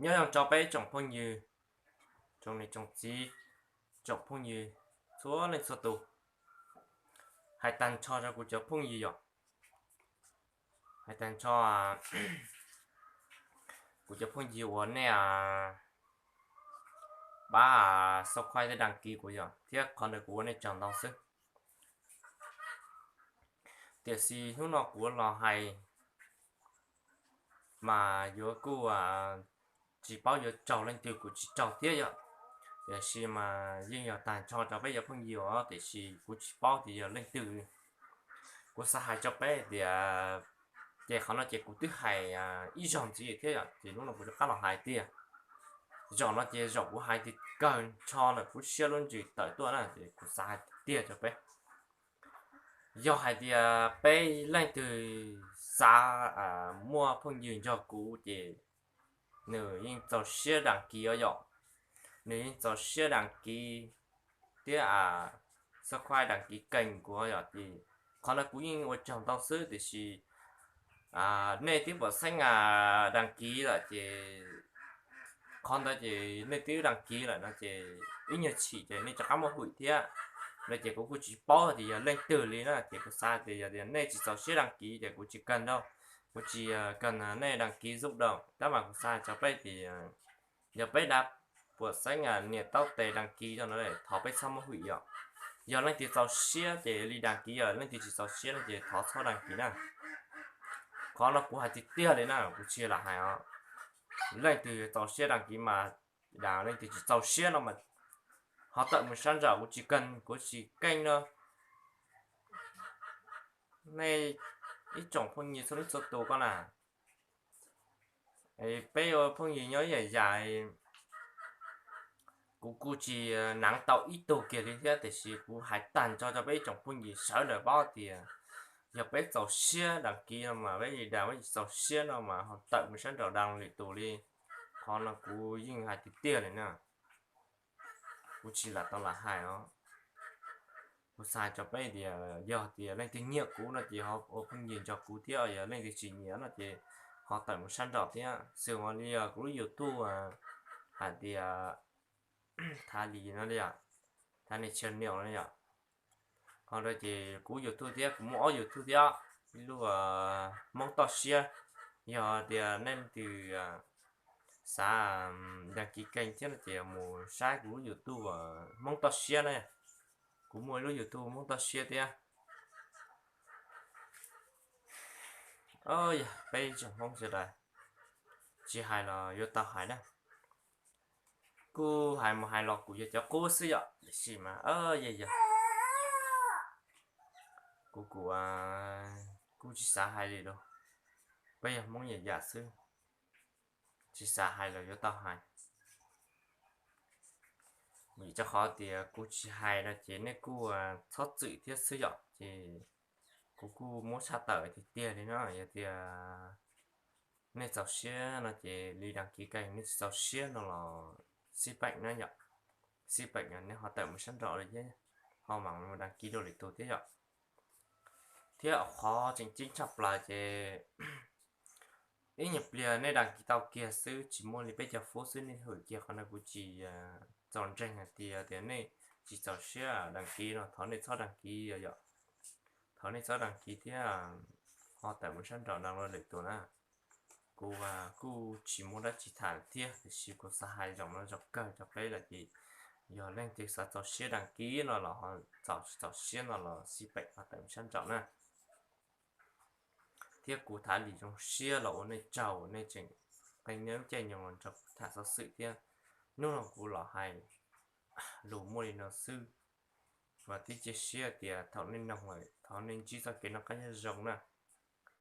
Nyob zoo rau peb tsoom phooj ywg, tsoom niam tsoom txiv, tsoom phooj ywg txhua leej txhua tus. Hais tag nrho rau kuv cov phooj ywg yom, hais tag nrho kuv cov phooj ywg uas nej pab subscribe thiab đăng ký kuv yom, thiab qhov ntawd kuv ua nej tsaug ntau xwb. Tiam sis hnub no kuv los hais mas yuav kuj tsis paub yuav raug leej twg, kuv tsis raug thiab yom. Tiam sis mas yeej yog tag nrho rau peb cov phooj ywg os, tiam sis kuv tsis paub tias yog leej twg. Kuv xav hais rau peb tias, ces qhov no ces kuv twb hais ib zaug ntxiv thiab yom, ces hnub no kuv rov qab los hais tiag. Zaum no ces zaum kuv hais tias kawg nrho lawm, kuv siab lub ntsws tawm tuaj na, ces kuv xav hais tiag rau peb. Yog hais tias peb leej twg xav muaj phooj ywg nrog kuv ces nws yeej txaus siab đăng ký os yom, nws yeej txaus siab đăng ký thiab subscribe đăng ký kênh kuv yom, ces qhov no kuv yeej ua tsaug ntau xwb, tiam sis nej twb pom xeeb đăng ký lawm ces qhov ntawd ces nej twb đăng ký lawm no ces ib nyuag chim ces nej rov qab muab hwm thiab no ces kuv kuj tsis paub tias yog leej twg li na, ces kuv xav tias yog tias nej tsis txaus siab đăng ký ces kuv tsis kawg rau, kuv tsis kawg nej đăng ký zub rau, tab mas kuv xav rau peb tias yog peb dab puas xeeb niam taub tes đăng ký rau no thov peb txhob muab hwm yom. Yog leej twg txaus siab ces li đăng ký, yog leej twg tsis txaus siab no ces thov txhob đăng ký na. Qhov no kuv hais tiag tiag li na, kuv tsis lam hais os. Leej twg txaus siab đăng ký mas đăng, leej twg tsis txaus siab no mas ho tawm mus sab nraum, kuv tsis kawg, kuv tsis keej no. Nej ib tsoom phooj ywg txhua leej txhua tus ko na, peb ua phooj ywg nyob ib yam yam, kuv kuj tsis naav tau ib tug kiag li thiab, tiam sis kuv hais tag nrho rau peb ib tsoom phooj ywg sawv daws paub tias yog peb txaus siab đăng ký no mas peb li đăng, peb tsis txaus siab no mas ho tawm mus sab nraum đăng lwm tus li. Qhov no kuv yeej hais tiag tiag li na, kuv tsis lam tau lam hais os. Kuv xav hais rau peb tias yog tias leej twg nyiam kuv no ces ho ua phooj ywg nrog kuv thiab, yog leej twg tsis nyiam no ces ho tawm mus sab nraum thiab. Xws li kuv lub YouTube hais tias Thav Lis no, Thav Lis channel no yom. Qhov ntawd ces kuv YouTube thiab, kuv muaj ob YouTube thiab, ib lub Hmoob Toj Siab. Yog tias nej leej twg xav đăng ký kênh thiab no ces mus saib kuv lub YouTube Hmoob Toj Siab na. Kuv muaj ib lub YouTube Hmoob Toj Siab thiab. Yog peb tsoom Hmoob sawv daws, tsis hais los yuav tau hais na. Kuj hais mus hais los kuv yog cov qub xwb yom, tiam sis mas yog, yog kuv, kuv kuj tsis xav hais li lauj. Peb yog Hmoob yam yam xwb, tsis xav hais los yuav tau hais. Vim rau qhov tias kuv tsis hais no ces nej kuj txhob txwm thiab xwb yom, ces kuv kuj muab tshaj tawm tiag tiag li no. Yog tias nej txaus siab no ces li đăng ký kênh, nej tsis txaus siab no los xib peem na yom, xib peem nej ho tawm mus sab nraum li thiab, ho mam mus đăng ký dua lwm tus thiab yom. Thiab qhov tseem ceeb tshaj plaws ces ib nyuag pliag nej đăng ký tau kiag xwb, tsis muaj li peb caug phút xwb nej hwm kiag, qhov no kuv tsis txaus ntseeg hais tias, tias nej tsis txaus siab đăng ký no thov nej txhob đăng ký yom. Thov nej txhob đăng ký thiab ho tawm mus sab nraum đăng lwm tus na. Kuv kuj tsis muaj dab tsi tham thiab, tiam sis kuv xav hais zaum no zaum kawg rau peb lawm ces yog leej twg xav txaus siab đăng ký no los ho, txaus tsis txaus siab no los xib peem ho tawm mus sab nraum na. Thiab kuv Thav Lis zoo siab los ua nej tsaug, nej tseem qee nej lub caij nyoog los nrog kuv tham xov xwm thiab. Hnub no kuv los hais lus muaj li no xwb, vam thiab cia siab tias thaum nej noog lawm thov nej ntsib txoj kev noj qab nyob zoo na.